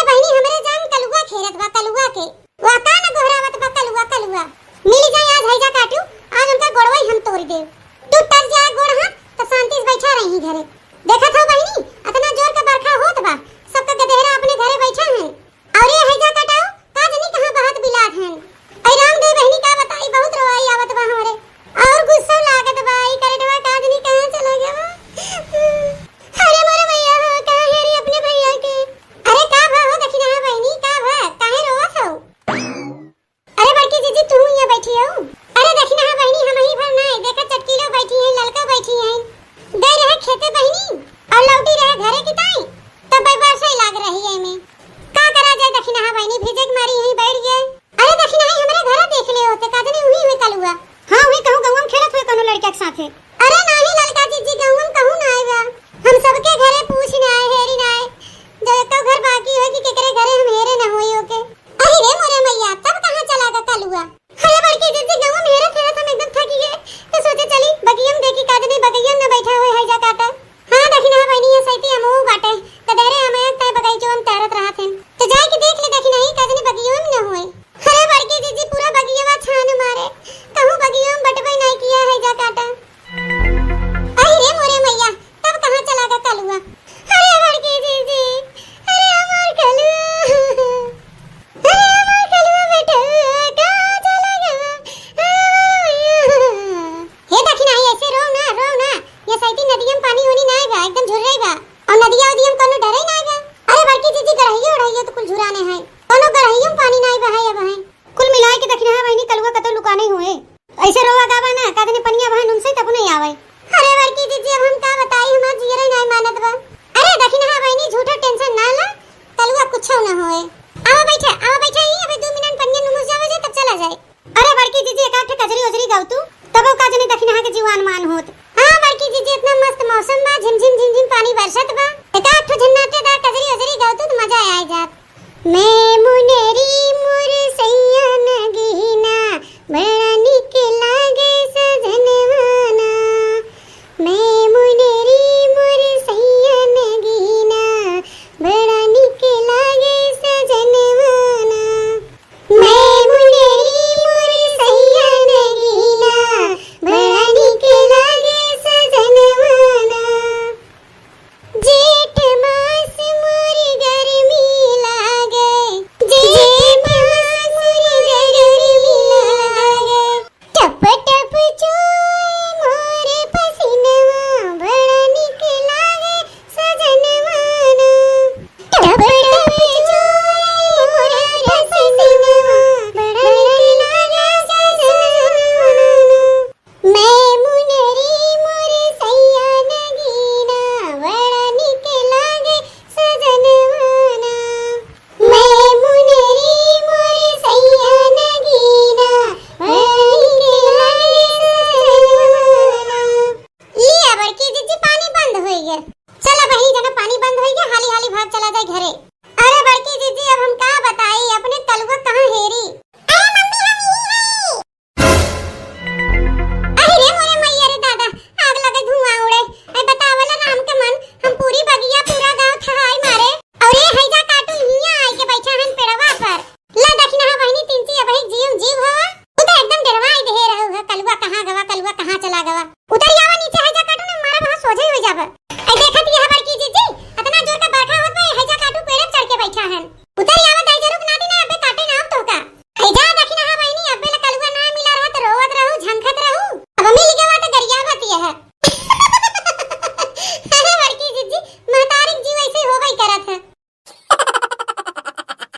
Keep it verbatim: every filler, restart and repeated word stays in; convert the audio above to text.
बहिनी, हमरे जान कलुआ घेरत बा, कलुआ के। वा का न गोहरावत बा, कलुआ, कलुआ। मिल जाए आज हैजा काटू, आज उनका गोड़वई हम तोड़ देब। टूट जाए गोड़ हाथ, त शांति से बैठा रही घरे। देखत हो बहिनी, अतना जोर का बरखा होत बा, सबका गदेहरा अपने घरे बैठा है। अउर ये हैजा काटाऊ, का जनी कहाँ बहत बिलात हैं। ऐ राम दे बहिनी, का बताई, बहुत रोवाई आवत बा हमरे। अउर गुस्सा लागत बा, ई करंटवा का जनी कहाँ चला गवा। अरे मोरे भैया हो, कहाँ हेरी अपने भैया के? अरे का भा हो दखिनहा बहिनी, का भा? काहे रोवत हो? अरे बड़की जीजी, तू यहाँ बैठी हो? अरे दखिनहा बहिनी, हम ही भर नाय, देखा चटकीलो बैठी हैं, ललका बैठी हैं। गए रहे खेते बहिनी, अउर लौटी रहे घरे की ताई, तब बरसै लाग रही है में। का करा जाए दखिनहा बहिनी, भीजे के मारी यहीं बैठ गए। अरे दखिनहा, हमरे घरे देख ले होते, का जनी उही हुए कलुआ। हाँ, उही कहूँ गौवा में खेलत हुए कोनो लड़का के साथे। अरे नाही ललका जीजी, गौवा में कहूँ ना आए बा। हम सबके घरे पूछ ना आए, हेरी ना आए। जो एको घर बाकी होई कि केकरे घरे हम हेरे ना होई ओके। अरे रे मोरे मैया, तब कहाँ चला गा कलुआ? अरे बड़की जीजी, गौवा में हेरत हेरत हम एकदम थकी गए, तो सोचे चली बगिया में देखी का जनी बगिया में न बैठा होए हैजा काटा। हाँ दखिनहा बहिनी, ये सैती हमहू बाटे, कदेरे हम एक तय बगीचो में टहरत रहत हैं, तो जाए के देख ले दखिनहा का जनी बगियो में न होए। अरे बड़की जीजी, पूरा बगियवा छान मारे, कहूँ बगियो में बटबे नहीं किया हैजा काटा। अरे रे मोरे मैया, तब कहाँ चला गा कलुआ? अरे बड़की जीजी, अरे हमार कलुआ, अरे हमार कलुआ बेटा, कहाँ चला गा? अरे मोरे मैया। हे दखिनहा, ऐसे रो ना, रो ना, ये सैती नदिया में पानी होनी ना आएगा, एकदम झुर्रई बा। अउर नदिया उदिया में कोनो डरे ना आएगा। अरे बड़की जीजी, गड़हियो उड़हियो तो कुल झुराने हैं, कोनो गड़हियो में पानी ना आएगा है अब है। कुल मिलाए के दखिनहा बहिनी, कलुआ कतौ लुका नहीं होए। ऐसे रोवा गावा ना, का जनी पनिया बहन उनसे तब नहीं आवे। अरे बड़की जीजी, अब हम का बताई, हमार जियरे नहीं मानत बा। अरे दखिनहा बहिनी, झूठा tension ना ला, कलुआ कुछ ना होए। आवा बैठा, आवा बैठा, ही अबे दो मिनट पनिया नुमुस जावे जाए, तब चला जाए। अरे बड़की जीजी, एक आध ठे कजरी उजरी गाऊ तू, तब का जनी दखिनहा के जीवान मान होत। हाँ बड़की जीजी, इतना मस्त मौसम बा, झिमझिम झिमझिम पानी बरसत बा, एक आध ठो झन्नाटेदार कजरी उजरी गाऊ तू तो मजा आ जात। मैं मुनेरी मोर सैया नगीना, बड़ा निक लागे सजनवाना। मैं मुनेरी मोर सैया नगीना, बड़ा निक लागे सजनवाना। मैं मुनेरी मोर सैया नगीना, बड़ा निक लागे सजनवाना। जेठ मास मोर गर्मी लागे, जेठ मास मोर गर्मी लागे। टप टप चुए मोर पसीनवा, बड़ा निक लागे सजनवाना। टप टप चुए मोर पसीनवा, बड़ा निक लागे सजनवाना। मैं मुनेरी मोर सैया नगीना, बड़ा निक लागे सजनवाना। मैं मुनेरी मोर सैया नगीना, बड़ा निक लागे सजनवाना। लिया बड़की जीजी, पानी बंद होई गया। चला बहिनी, जना पानी बंद होई गया, हाली हाली भाग चला जाए घरे। अरे बड़की जीजी, अब हम का बताई, अपने कलुआ कहाँ हेरी? अरे मम्मी, हम यही है। अरे रे मोरे मैया रे दादा, आग लगे धुआं उड़े। ऐ बतावला राम के मन, हम पूरी बगिया पूरा गांव थहाई मारे। अउर ये हैजा काटू हियां आइके बैठा हन पेड़वा पर। ला दखिनहा बहिनी तिनची अबही जीव जीव हवा। उ तो एकदम डरवाई देहे रहू है, कलुआ कहाँ गवा, कलुआ कहाँ चला गवा। उतरी आवा नीचे हैजा काटू ना मारा वहाँ सोझे हो जाबे। ऐ देखत ये बड़की जीजी, अतना जोर का बरखा होत बा, हैजा काटू पेड़े पे चढ़ के बैठा हन। उतरी